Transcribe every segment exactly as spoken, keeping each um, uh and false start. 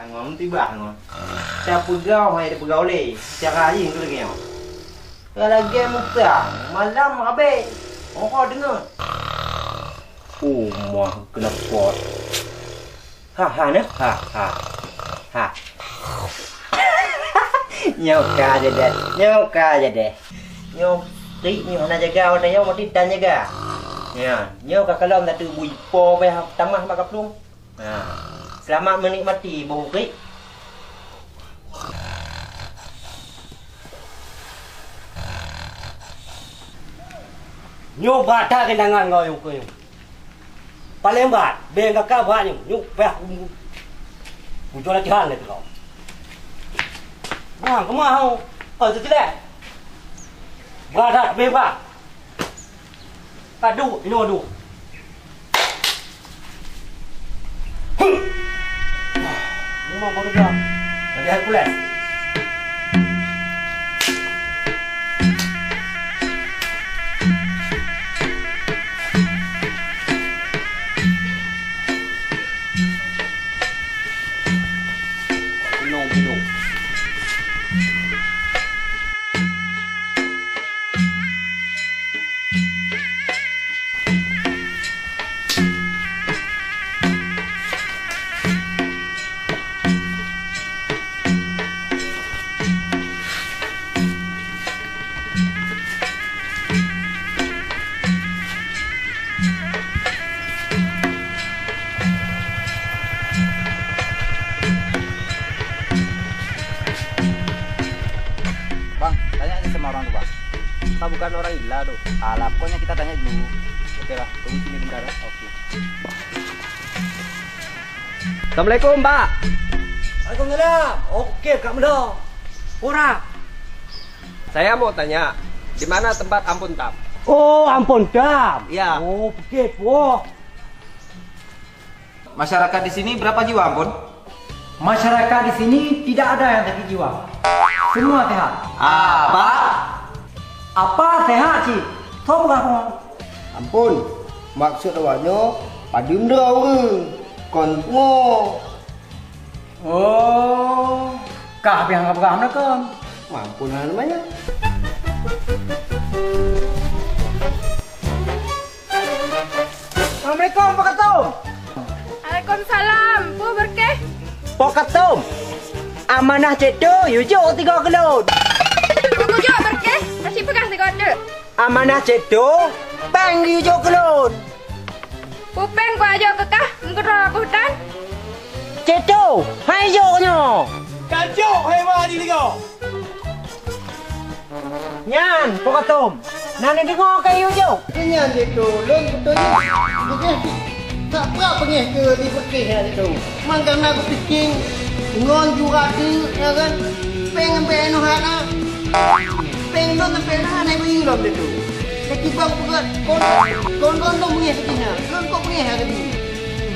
Ngon tibah ngon. Siapa gau hai dipeugah uleh. Cara jih tu lagi nyoe. Ka lagèe musang, malam habéh. Oh, deungoe. Oh, mah kena pot. Ha, ha, nyoe. Ha, ha. Ha. Nyoe ka jadi. Nyoe ka jadi. Nyoe, trik nyoe hana jaga, watèe nyoe meuti tan jaga. Ya, nyoe ka kalon satu bui po payah tamah bak kaplong. Ha. Selamat menikmati boh ukeuk. Nyoe bata keudangan kau nyang keu nyoe. Paleng brat, beng kaka brat nyoe. Nyoe payah ku, ku jual latihan lé kau. Nah, keumah kau. Kau seuteulah. Brat that, beng brat. Ka duek, inoe duek. Huh! Memang baru dah. Dari Hercules. Bingung, bingung. Bang, tanya aja sama orang tuh, Bang. Kita bukan orang gila tuh. Alah, pokoknya kita tanya dulu. Oke lah, tunggu sini bentar ya. Oke. Assalamualaikum, Pak. Waalaikumsalam. Oke, Kak Melo. Ora. Saya mau tanya, di mana tempat Ampon Tam? Oh, Ampon Tam. Ya. Oh, oke, po. Masyarakat di sini berapa jiwa, Ampon? Masyarakat di sini tidak ada yang sakit jiwa. Semua sehat. Apa? Apa sehat, cik? Soe peugah peungoh? Ampon, maksud awak nyoe padum droe ureueng, kon peungoh. Oh, kah pih hana peugah meunan kon? Mampun hana manyang. Assalamualaikum, Pak Ketum. Waalaikumsalam, Pu Berkeh. Pak Ketum, amanah Cik Tu yue jok tiga keu lôn. Pu kujok Berkeh, aci peugah tiga teuk. Amanah Cik Tu, péng yue jok keu lôn. Pu péng kujok keu kah, meukeudroe boh tan. Cik Tu, hai jok nyoe. Ka jok hai ma di tiga. Nyan, Pak Ketum, na neudeungoe keu yue jok? Nyan Cik Tu, lôn beutôi beungéh. Tak peue beungéh keu di Berkeh nyan Cik Tu. Mangkana kupiké ngon jura teuk, ya kan? Péng sampai inoe hana. Péng lôn sampai inoe hana bri lom Cik Tu. Lagèe bang peugah, kon, kon, kon lôn beungéh keu jih nyan. Lôn kok beungéh keu jih.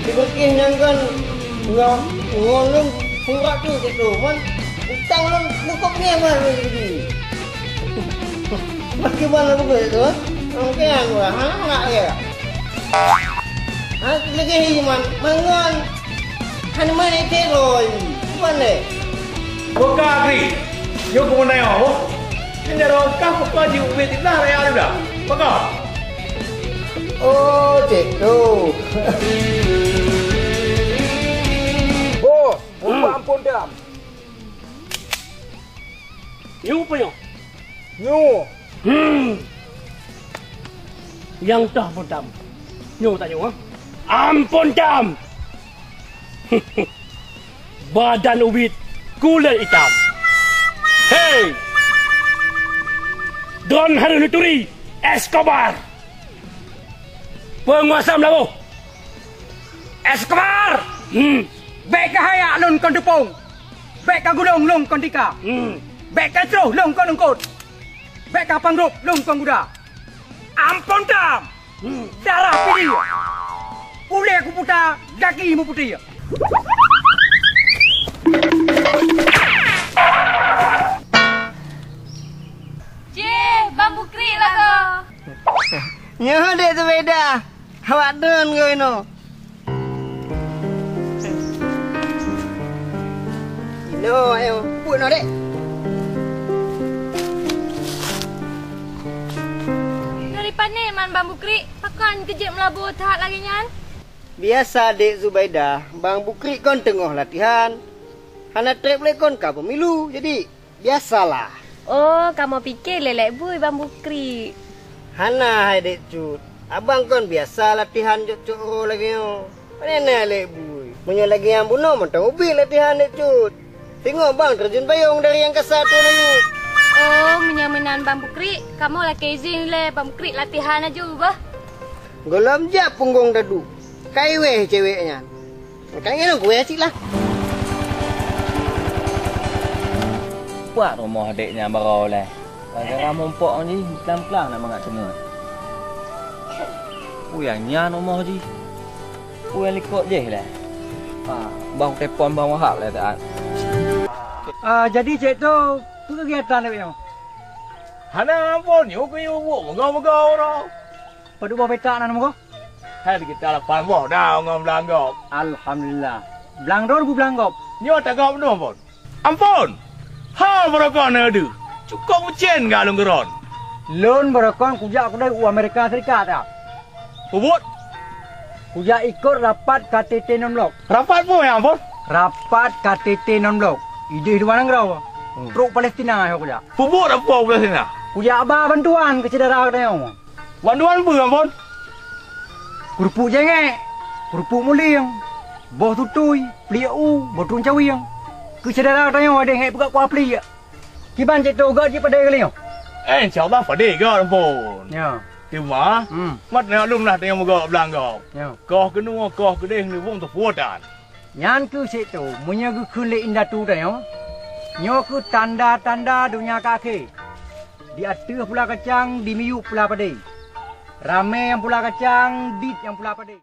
Di Berkeh nyan kan ngon, ngon lôn pura tu, Cik Tu. Man, utang lôn, lôn kok beungéh man lôn keu jih. Bagaimana begitu? Oke, aku ha, nak ya. Ha, lagi iman, mangon. Hana mai teroi. Mana? Buka agri. Yuk, kau mana ya? Ini ada orang kah, buka di ubit itu dah raya dah. Buka. Oh, cek tu. Bos, buka Ampon Tam. Nyoe peue nyoe? Nyoe. Hmm. Nyang toh Ampon Tam. Nyoe tanyoe, ha? Ampon Tam. Badan ubit, kulét itam. Hei! Droen harôh neuturi Escobar. Peunguasa meulaboh. Escobar! Hmm. Bèk kah hayak lôn kon teupông. Bèk kah gulong lôn kon tika. Hmm. Bèk kah troh lôn kon eungkôt. Bèk kah pangrôb lôn kon guda. Ampon Tam! Hmm. Darah pidie. Ulèe kuputa, gaki meuputéh. Cih, Bang Bukri lagoe. Nyoe dek Zubeda, awak droen geuh inoe. Ayo, ayo, buet noh, Dek. Dari pane man Bang Bukri, pakon keujeuet meulaboe that lagée nyan? Biasa, Dek Zubaidah, Bang Bukri kon teungoh latihan. Hana treb lé kon ka pemilu, jadi biasalah. Oh, kamoe pike lé lek bui Bang Bukri. Hana hai Dek Cut. Abang kon biasa latihan jok cok uroe lagée nyoe. Pane na lek bui. Meunyoe lagée nyan bunoe mantong ubit latihan Dek Cut. Singoh bang terjun payong dari angkasa tu nangis. Oh, meunyoe meunan Bang Bukri, kamoe lakée izin lé Bang Bukri latihan aju bah. Gohlom jak punggong dadu. Kai weh cewek nyan. Ka ngieng kueh cit lah. Puak rumoh adék nyan baroe lé. Gara-gara mumpok jih, meukeulaeng-keulaeng na mangat teungeut. Peue nyang nyan rumoh jih? Peue likot jih lé? Ha, bang telepon bang Wahab lé taát. Ah, jadi cek tu, peue kegiatan awak nyoe? Hana ampôn, nyoe keu yue buet meugoe-meugoe uroe. Padub boh petak nan meugoe? Hai, kita lapan boh dah ngon blang gob. Alhamdulillah. Blang droe bu blang gob. Nyoe tagap noh, Pon. Ampôn! Ha, barokon na deuh. Cukôp meucen gak lôn keudroe. Lôn barokon kujak keudeh u Amerika Serikat, ya. Peue buet? Kujak ikot rapat K T T non blok. Rapat peue, ya, Ampôn? Rapat K T T non blok. Idéh luwa nanggroe. Hmm. Trok Palestina, ya, kujak. Peue buet apa Palestina? Kujak ba bantuan keu syedara geutanyoe. Bantuan peue, Ampôn? Keurupuk jengek, keurupuk mulieng, boh tutui, pliek u, boh trueng cawieng. Keu syedara tanyoe adeh ngek peugah kuah pliek. Kiban cit tu gak jih padé kali nyoe? Eh, insya Allah padé gak, Ampôn. Ya. Teuma, hmm, mat na lom lah tanyoe meugoe blang gob. Ya. Koh keunoe, koh keudeh, neuwong teupuotan. Nyan keuh cit tu, meunyoe geukheun lé indatu tanyoe, nyoe keuh tanda-tanda donya ka akhé. Di ateueh pula kacang, di miyueb pula padé. Ramé nyang pula kacang, dit nyang pula padé.